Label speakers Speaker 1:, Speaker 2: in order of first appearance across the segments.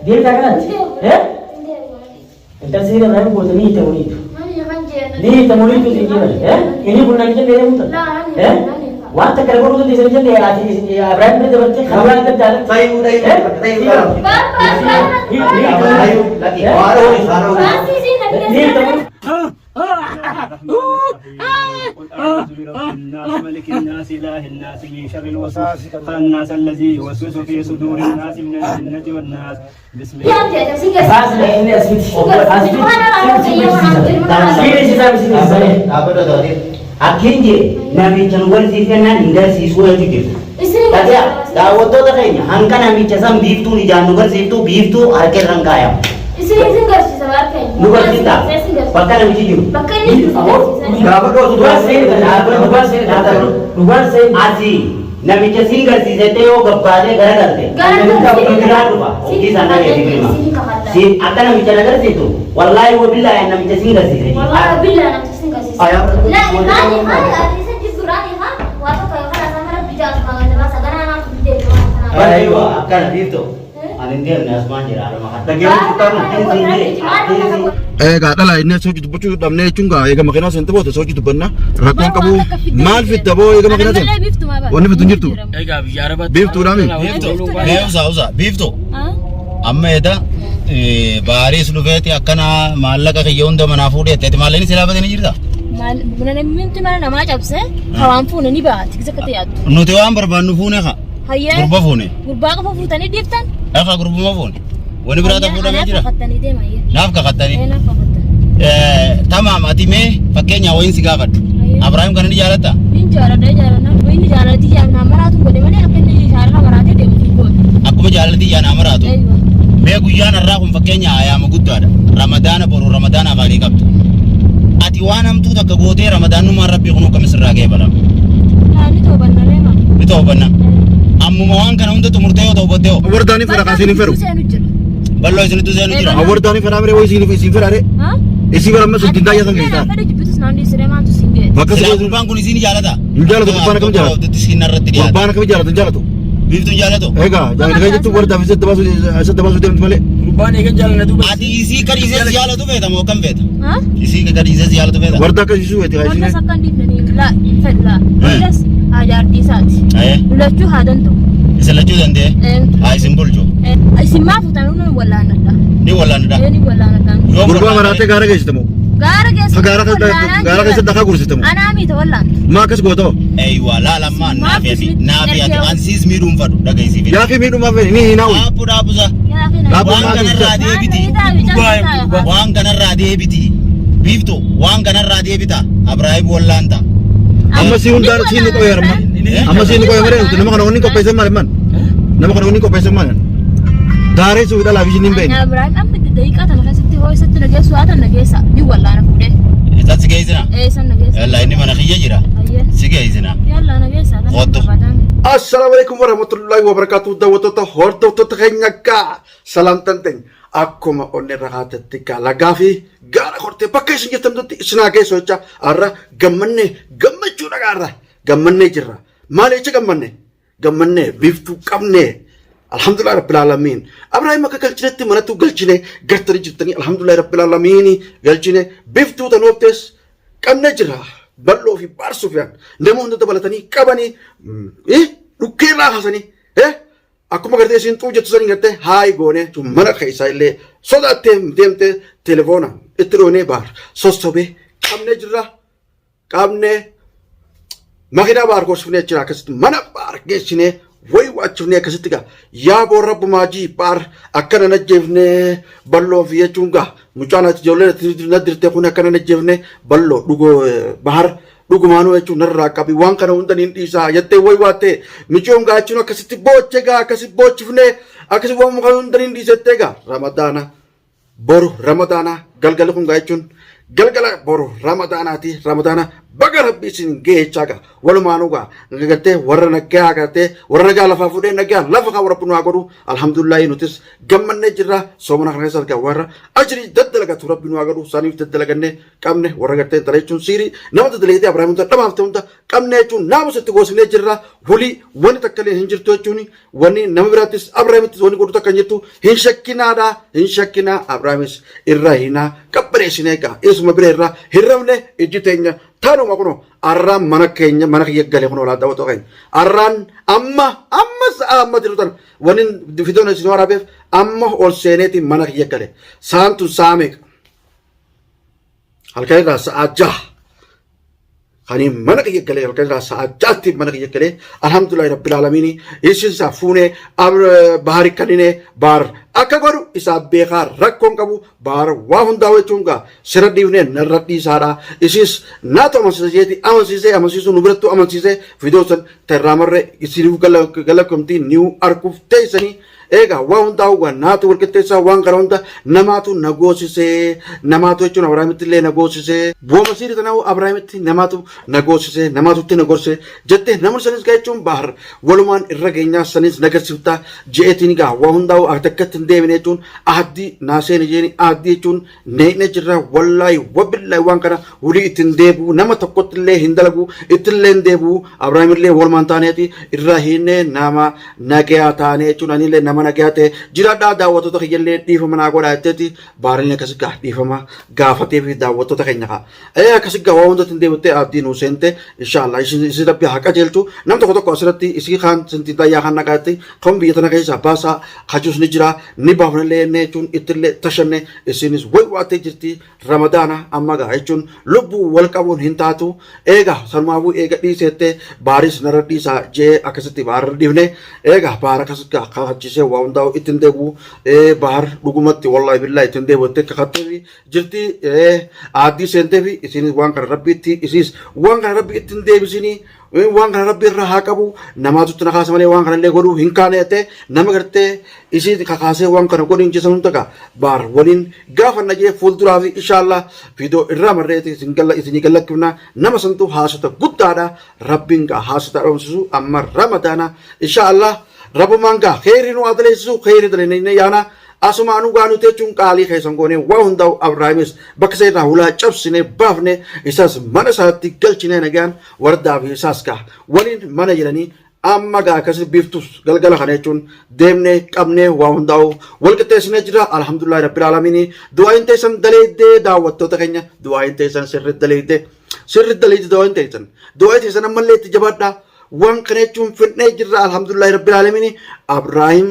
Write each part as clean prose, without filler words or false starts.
Speaker 1: Deemtaa kanatti? Eh? Intal siira Ibrahim goote ni hiita muniitu. Ni hiita muniitu siin jedhan. Eh? Inni kun nan jenne deemta. Eh? Waan takka godhuu dandeessan jenne ati Ibrahim bira dabartee kan biraan adda adda.
Speaker 2: Tayuu tayuu tayuu tayuu laki faaroo faaroo.
Speaker 1: Ni hiita muniitu.
Speaker 3: قل أعوذ برب الناس ملك الناس إله الناس من شر الوسواس الناس الذي يوسوس في صدور الناس من الجنة والناس بسم الله.
Speaker 1: Baasii inni as fiti. As fiti. Siiri sisaa misi sisaa.
Speaker 2: Dhaabbata to'atee. Akkin jee namicha nu garsiisennaan hin garsiisuu jechuu jirta. Dhagaya daawwattoota keenya hanqa namicha san biiftuun ijaan nu garsiiftu biiftuu harka irra hin kaayamu. Nu garsiifta bakka namichi jiru.
Speaker 1: Gaafa dhoosu dhugaan seeni dhugaan seeni dhugaan seeni.
Speaker 2: Asii namicha siin garsiisettee yoo gabbaatee garagalte biraa dhufa okkii isaan dhageessi firma. Siin akka namicha na garsiiftu wallaahi wabillaahi namicha siin garsiise. Aywa akkana biiftuu. Ani hin deemne asumaan jira aluma kana.
Speaker 4: Egaa dhala inni sochii dubbachuu dhabnee jechuun gaa eega makiinaa seente booda sochii dubbanna rakkoon qabu maal fidda boo eega makiinaa seente wanni fiddu hin jirtu
Speaker 5: Egaa biyya Arabaatti.
Speaker 4: Biiftuudhaami?
Speaker 6: Biiftuu. Mee usaa usaa biiftuu. Amma eda baariis dhufeeti akkana maallaqa kiyya hunda manaa fuudhee ati maallaqni silaa batee ni jirta.
Speaker 7: Namni mana namaa cabse hawaan fuune ni ba'a tiksa akka ta'e yaaddu.
Speaker 6: Nuti waan barbaannu fuune haa.
Speaker 7: Hayyee
Speaker 6: Gurba fuune.
Speaker 7: gurbaa qofa fuutanii dhiiftan.
Speaker 6: Akka gurbuma fuune. Wani biraa ta'uu fuudhamee jira.
Speaker 7: Anaaf kakattanii deema hayyee.
Speaker 6: Naaf kakattanii.
Speaker 7: Ee naaf kakattan.
Speaker 6: Tamaam ati mee fakkeenyaa wayiin si gaafadhu. Abrahaam kana ni jaalatta?
Speaker 7: Inni jaaladha jaaladha. Inni jaaladha jaaladha maraatu godhe malee akka inni jaaladha maraatee deemu hin godhu.
Speaker 6: Akkuma jaalalti ijaan haa maraatu.
Speaker 7: Eeywa.
Speaker 6: Mee guyyaan har'aa kun fakkeenya ayaama guddaadha. Ramadaana boru ramadaana afaanii qabdu. Ati waan hamtuu takka gootee ramadaanummaan rabbii kun akkam sirraa qeebalama.
Speaker 7: Ni toobanna reema.
Speaker 6: Ni toobanna. Ammuma waan kana hunda xumurtee yoo toobatte hoo.
Speaker 4: Wardaanii fedha kaasiin hin fedhu.
Speaker 7: Seenu jira.
Speaker 6: Bal'oo isinittu seenu jira.
Speaker 4: Wardaanii fedhaa miree wayii isiin isiin fedhaa ree. Isii bara amma sittiin daayyaa san keessaa.
Speaker 7: Fedha jibbitus naan dhiisiree maaltu siin ga'e.
Speaker 4: Bakka
Speaker 6: Silaa
Speaker 4: si
Speaker 6: gurbaan kun isin jaalata?
Speaker 4: Hin jaalatu, gurbaan akkam jaalata?
Speaker 6: Ooftutti isin irratti dhiyaata.
Speaker 4: Gurbaan akkam jaalatu hin jaalatu.
Speaker 6: Biiftuun jaalatu?
Speaker 4: Egaa jaalatu jechuun wardaaf isatti baasuu isatti baasuu deemtu malee.
Speaker 5: Gurbaan eegan jaalladhu.
Speaker 6: Ati isii kan isee si jaalatu feeta moo akkam feeta? Isii kan isee si jaalatu feeta?
Speaker 4: Warda akka isii weeti
Speaker 7: Warda
Speaker 4: kaayisiin.
Speaker 7: sakkan dhiifnanii laa hin fedhu laa. Wardas haa jaartii isaati.
Speaker 6: Ayee.
Speaker 7: Lulachuu haa danda'u.
Speaker 6: Isin lachuu danda'e? Haa isin bulchu.
Speaker 7: Isin maa fuutan nuun wallaanadha.
Speaker 6: Ni wallaanadha.
Speaker 7: Ni wallaanadha.
Speaker 6: Yoom
Speaker 4: Gurbaa
Speaker 6: wallaanadha?
Speaker 4: maraatee gaara geessite moo?
Speaker 7: Gaara keessa.
Speaker 4: Gaara keessa dakaa gursite moo?
Speaker 7: Anaa miita wallaantu.
Speaker 4: Maa akkas gootoo?
Speaker 6: Eeywa laalammaa naafi ati naafi ati ansiis miidhuun fadhu dhagaisiif.
Speaker 4: Yaa fi miidhumaa fedhi ni hinaa wuyi.
Speaker 6: Dhaabbu dhaabbusa.
Speaker 4: Dhaabbu
Speaker 6: Waan kanarraa deebiti. Waan kanarraa deebiti. Biiftu waan kanarraa deebita. Abrahaam wallaanta.
Speaker 4: Amma si hundaan si nu qoyee arma. Amma si nu qoyee malee nuti nama kana wanni qopheessan maali man? Nama kana wanni qopheessan maali? Daaree suuf dhalaa fi hin beekne.
Speaker 7: Abrahaam amma daqiiqaa tana keessatti hoo isatti nageessu haa tan nageessa ni wallaana fuudhee.
Speaker 6: Isaan si geessina.
Speaker 7: Ee isan nageessa.
Speaker 6: Yalla inni mana kiyya jira.
Speaker 7: Hayyee.
Speaker 6: Si geessina.
Speaker 7: Yalla nageessa.
Speaker 6: Kottu.
Speaker 4: Assalaamu alaikum warahmatullahi wabarakatuh daawwattoota hordoftoota keenya gaa salaamtan teenya akkuma onnee irra kaatetti gaa lagaa fi gaara kortee bakka isin jirtantutti isin haa geessu jecha har'a gammannee gammachuu dhagaarra gammannee jirra maal jecha gammanne gammannee biiftuu qabnee alhamdulillah rabbil aalamiin Abrahaam akka galchinetti manatti galchine gartanii jirtanii alhamdulillah rabbil aalamiin galchine biiftuu tanooftes qabnee jirra bal'oo fi baarsuu fi nama hunda dabalatanii qabanii dhukkee irraa kaasanii akkuma gartee isiin xuu jettu sanii gartee haayi goonee mana keessaa illee sodaattee deemtee telefoona itti dhoonee baar sossobee qabnee jirra qabnee makiinaa baar gorsifnee jira akkasitti mana baar geessinee wayi waachifnee akkasitti gaa yaa boo rabbumaa jii baar akkana najjeefnee balloo fi jechuun gaa mucaan ati ijoollee na dirtee kun akkana najjeefnee balloo dhugoo bahar dhugumaanuu jechuun narraa qabi waan kana hunda niin dhiisaa jettee wayi waattee micoon gaa jechuun akkasitti booche gaa akkasitti boochifnee akkasitti waan kana hunda niin dhiisettee gaa ramadaana boru ramadaana galgala kun gaa jechuun galgala boru ramadaanaati ramadaana Baga rabbi isin ga'e jechaa gaa walumaanuu gaa gartee warra nagaa gartee warra nagaa lafaa fuudhee nagaa lafa kaa rabbi nu haa godhu. Alhamdulillahi, nutis gammannee jirra. Soomana kana keessa gaa warra ajrii daddalagatu rabbi nu haa godhu. Saniif daddalagannee qabne warra gartee intala jechuun siirii nama daddalagatee Abrahaam hunda dhamaafte hunda qabne jechuun naamusa itti goosifnee jirra. Hulii wanni takka illee hin jirtu jechuun wanni nama biraattis Abrahaamittis wanni godhu takka hin jirtu. Hin shakkinaadha, hin shakkinaa. Abrahaamis irraa hinaa qabbaneessinee gaa isuma bira irraa hin rafne. Ijji teenya tanuma kunoo arraan mana keenya mana kiyya gale kunoo laa daawwatoo keenya arraan amma amma sa'a amma jiru tana wanni fidoon isin waraabeef amma ol seeneeti mana kiyya gale. Sa'aan tun sa'a meeqa? Halkan irraa sa'a 6 kani mana kiyya galee, halkan irraa sa'a 6tti mana kiyya galee. Alhamdulillahi rabbil aalamiini. Isin isaa fuunee bahari kanine baar akka godhu isaa beekaa, rakkoon qabu. Baar waa hundaa jechuun gaa sirra dhiifnee narra dhiisaadha. Isis naatu amansiisa jeeti amansiisee amansiisuu nu birattuu amansiisee fidoo san tarraa marre isiniif galakamtii niu arguuf teessanii. Egaa waa hundaa waan naatu walqixxeessaa waan kana hunda namaatu na goosisee, namaatu jechuun Abrahaamitti illee na goosisee bu'ama siiri tanaa'u Abrahaamitti namaatu na goosisee, namaatu itti na gorsee jettee namni sanis gaa jechuun bahar walumaan irra geenyaa sanis na garsiiftaa je'eetiin gaa waa hundaa'u akka takkatti hin deebine jechuun ahdii naa seeni jeeni ahdii jechuun neeyne jirra. Wallaahi wabillaahi, waan kana hulii ittiin deebi'u nama tokkotti illee hin dalagu, ittillee hin deebi'u. Abrahaam illee walumaan taaneeti irraa hiinee nama nagayaa taanee jechuun anillee nama nagayaa ta'e jiraadhaa. Daawwattoota kiyyallee dhiifama naa godhaa jetteeti baariin akkasi gaa dhiifama gaafatee fi daawwattoota keenya kaa ee akkasi gaa waa hundatti hin deebittee abdii nuu seente. Inshaallah isin rabbi haa qajeelchu. Nam tokko tokko asirratti isii kaan sinti dayyaa kan nagaatti kan biyya tana keessaa baasaa kajuus ni jira, ni baafnallee jennee jechuun ittillee tashanne isinis way waattee jirti. Ramadaana amma gaa jechuun lubbuu wal qabuun hin taatu. Eega sanumaafuu eega dhiiseette baaris narra dhiisaa jee akkasitti baarra dhiifne. Eega baar akkasitti kakachiisee waa hundaa'u ittiin deebi'u baar dhugumatti wallaahi billaahi ittiin deebi'u itti kakatteefi jirti aaddii seenteefi. Isinis waan kana rabbi itti isiis waan kana rabbi ittiin deebisinii, waan kana rabbi irraa haa qabu, namaatu na kaasa malee waan kana illee godhuu hin kaane jettee nama gartee isii kakaasee waan kana godhin jecha hunda gaa baar waliin gaafanna jee fuulduraa fi inshaallah viidiyoo irraa marreeti isin galla isinii gallakkifna. Nama santu haasota guddaadha. Rabbiin gaa haasota dhabamsiisu. Amma ramadaana inshaallah rabbumaan gaa kheyrii nu haa daleessisu, kheyrii daleenne yaana. Asumaanuu gaa nuti jechuun qaalii keessan goonee waa hundaa'u Abrahaamis bakka isa irraa hulaa cabsine baafne, isas mana isaatti galchine nagaan wardaa fi isaas gaa waliin mana jiranii. Amma gaa akkasi biiftus galgala kana jechuun deemnee qabnee waa hundaa'u wal qixxeessinee jira. Alhamdulillahi rabbil aalamiin. Du'aayin teessan daleeddee daawwattoota keenya, du'aayin teessan sirri daleeddee, sirri daleeddee du'aayin teessan, du'aayin teessan ammallee itti jabaadhaa. Waan kana jechuun fidnee jirra, alhamdulillahi rabbil aalamiin. Abrahaam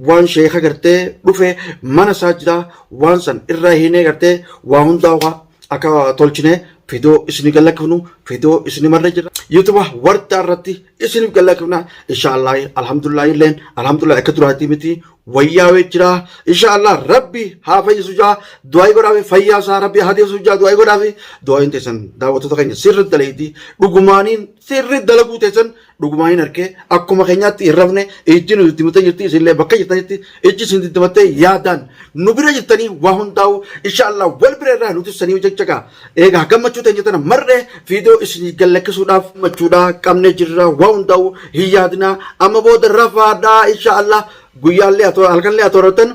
Speaker 4: waan sheeka gartee dhufe mana isaa jira, waan san irraa hiinee gartee waa hundaa akka tolchine fidoo isinii gallakkifnu fidoo isinii marre jira. YouTube wardaa irratti isiniif gallakkifna inshaallah. Alhamdulillah illeen alhamdulillah, akka duraatti miti, wayyaawee jira inshaallah. Rabbi haa fayyisu jaa du'aa godhaafi, fayyaa isaa rabbi haa deebisu jaa du'aa godhaafi. Du'aayin teessan daawwattoota keenya sirri daleeyti, dhugumaaniin sirri dalaguu teessan dhugumaaniin harkee akkuma keenyaatti hin rafne. Ijji nu diddimattee jirti, isinillee bakka jirtanitti ijji isin diddimattee yaadaan nu bira jirtanii waa hundaa'u inshaallah wal bira irraa nuti sanii jecha gaa eegaa gammachuu teenya tana marree viidiyoo isinii gallakkisuudhaaf gammachuudhaa qabnee jirra. Waa hundaa'u hin yaadinaa, amma booda rafaadhaa inshaallah. Guyyaallee haa halkanillee haa tooratan,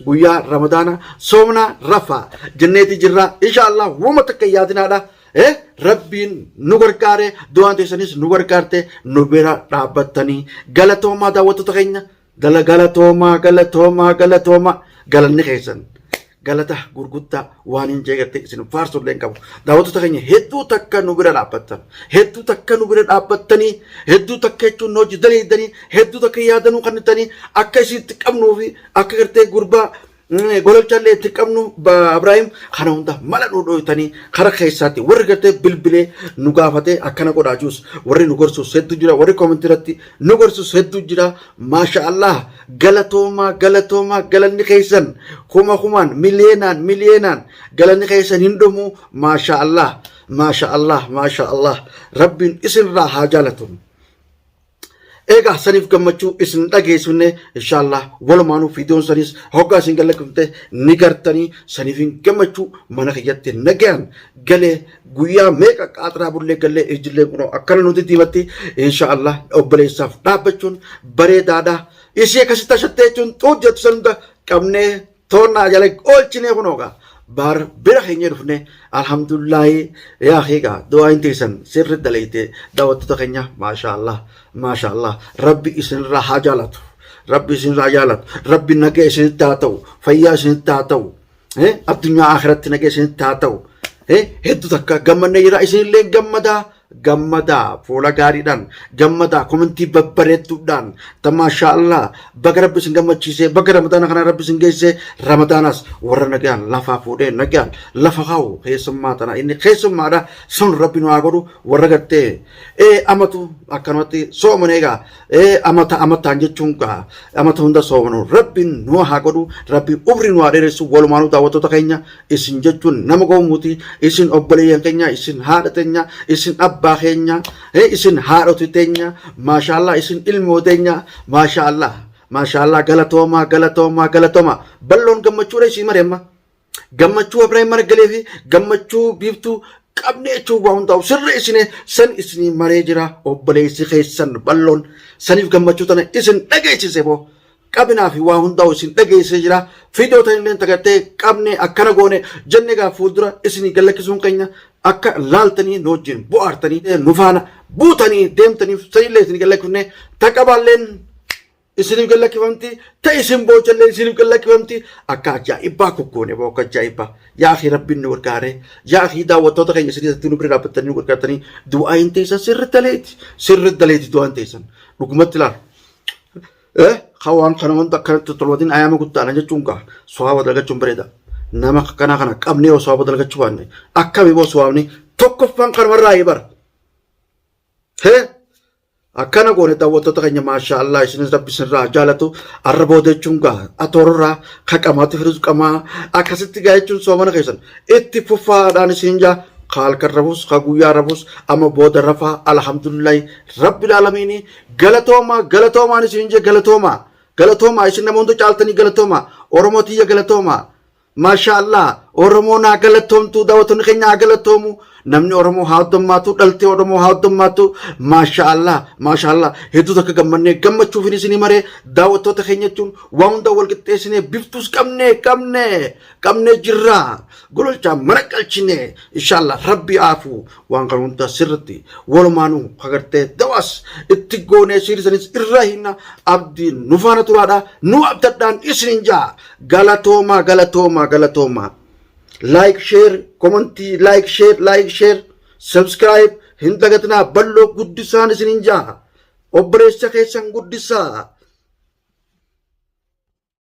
Speaker 4: guyyaa ramadaana soomna rafaa jenneeti jirra inshaallah. Wama takka hin yaadinaadha. Rabbiin nu gargaare, du'aan teessanis nu gargaarte, nu bira dhaabbattanii. Galatoomaa daawwattoota keenya, galatoomaa, galatoomaa, galatoomaa. Galanni keessan galata gurguddaa waan hin jeegatte isin faarsuu illee hin qabu. Daawwattoota keenya, hedduu takka nu bira dhaabbattan, hedduu takka nu bira dhaabbattanii, hedduu takka jechuun nu hojii daleeydanii, hedduu takka yaadanuu kannitanii akka isitti qabnuu fi akka gartee gurbaa gololchallee itti qabnu Abrahaam kana hunda mala nu dhoytanii kara keessaatti warri gartee bilbilee nu gaafatee akkana godhaa jirus, warri nu gorsus hedduu jira, warri koomentii irratti nu gorsus hedduu jira. Maasha Allah, galatoomaa, galatoomaa. Galanni keessan kuma kumaan, miliyeenaan, miliyeenaan galanni keessan hin dhumu. Maasha Allah, maasha Allah, maasha Allah, rabbiin isinirraa haa jaalatu. Egaa saniif gammachuu isin dhageessifne inshaallah walumaanuu viidiyoon sanis hoggaa isin gallakifte ni gartanii saniif hin gammachuu mana kiyyatti nagayaan galee guyyaa meeqa qaaxiraa bullee gallee ijillee kunoo akkana nuti diimatti inshaallah obboleessaaf dhaabbachuun bareedaadha. Isii akkasitti ashattee jechuun xuut jettu san hunda qabnee toonnaa jala oolchinee kunoo gaa baar bira keenya dhufne alhamdulillahi yaa keegaa du'aa hin teessan sirri dalayte daawwattoota keenya maashaallah maashaallah rabbi isinirraa haa jaalatu rabbi isinirraa haa jaalatu rabbi nagaa isinitti haa ta'u fayyaa isinitti haa ta'u addunyaa akhiratti nagaa isinitti haa ta'u hedduu takka gammannee jira isinillee gammadaa gammadaa fuula gaariidhaan gammadaa komentii babbareedduudhaan ta maashaa Allah baga rabbi isin gammachiisee baga ramadaana kana rabbi isin geessee ramadaanas warra nagaan lafaa fuudhee nagaan lafa kaa'u keessummaa tana inni keessummaadha sun rabbi nu haa godhu warra gartee ee amatu akkanumatti soomane egaa ee amata amataan jechuun gaa amata hunda soomanu rabbi nu haa godhu rabbi umri nu haa dheeressu walumaanuu daawwattoota keenya isin jechuun nama gowwuuti isin obboleeyyan keenya isin haadha teenya isin abbaa keenya isin haadhoti teenya maashaallah isin ilmoo teenya maashaallah maashaallah galatoomaa galatoomaa galatoomaa balloon gammachuudha isii mare amma gammachuu Ibraahim mana galee fi gammachuu biiftuu qabne jechuun waa hundaa'u sirreessine san isinii maree jira obboleessi keessan balloon saniif gammachuu tana isin dhageessise boo qabinaa fi waa hundaa'u isin dhageessee jira. Fiidiyoo tan illee tagartee qabne akkana goone jenne egaa fuuldura isinii gallakkisuun keenya akka laaltanii nu wajjin bu'aartanii nu faana buutanii deemtaniif sanillee isinii gallakkifne taqabaalleen isiniif gallakkifamti ta isin boochallee isiniif gallakkifamti akka ajaa'ibaa kukkuune boo akka ajaa'ibaa yaa akii rabbiin nu gargaare yaa akii daawwattoota keenya isinii nu bira dhaabbattanii nu gargaartanii du'aa hin teessan sirri daleeti sirri daleeti du'aan teessan dhugumatti ilaala. Eh, ka waan kana wanta akkanatti tolwatiin ayaama guddaadha jechuun kaa sawaaba dalagachuun bareeda. Nama akkanaa kana qabnee yoo sawaaba dalagachuu baanne akkami boo sawaabni tokkoffaan kanumarraa bara. Hee akkana goone daawwattoota keenya maashaa Allah isinis rabbi isinirraa jaalatu arra booda jechuun gaa atoorraa ka qamaatti fidus qamaa akkasitti gaa jechuun soomana keessan itti fufaadhaan isin jaa ka halkan rafus ka guyyaa rafus amma booda rafaa alhamdulillahi rabbil aalamiini Galatoomaa galatoomaan isin jee galatoomaa galatoomaa isin nama hunda caaltanii galatoomaa Oromoo tiyya galatoomaa maashaa Allah Oromoo naa galatoomtu daawwattoonni keenya haa galatoomu namni Oromoo haa hoddommaatu dhaltee Oromoo haa hoddommaatu maashaa Allah maashaa Allah hedduu takka gammannee gammachuufin isinii maree daawwattoota keenya jechuun waan hunda wal qixxeessinee biftuus qabnee qabnee qabnee jirraa gololchaa mana qalchine inshallah rabbi aafu waan kana hunda sirritti walumaanuu kagartee dawaas itti goonee siirisanis irraa hinna abdii nu faana turaadha nu abdadhaan isinin jaa galatoomaa galatoomaa galatoomaa like share komantii like share like share subscribe hin dagatinaa balloo guddisaan isinin jaa obboleessa keessan guddisaa.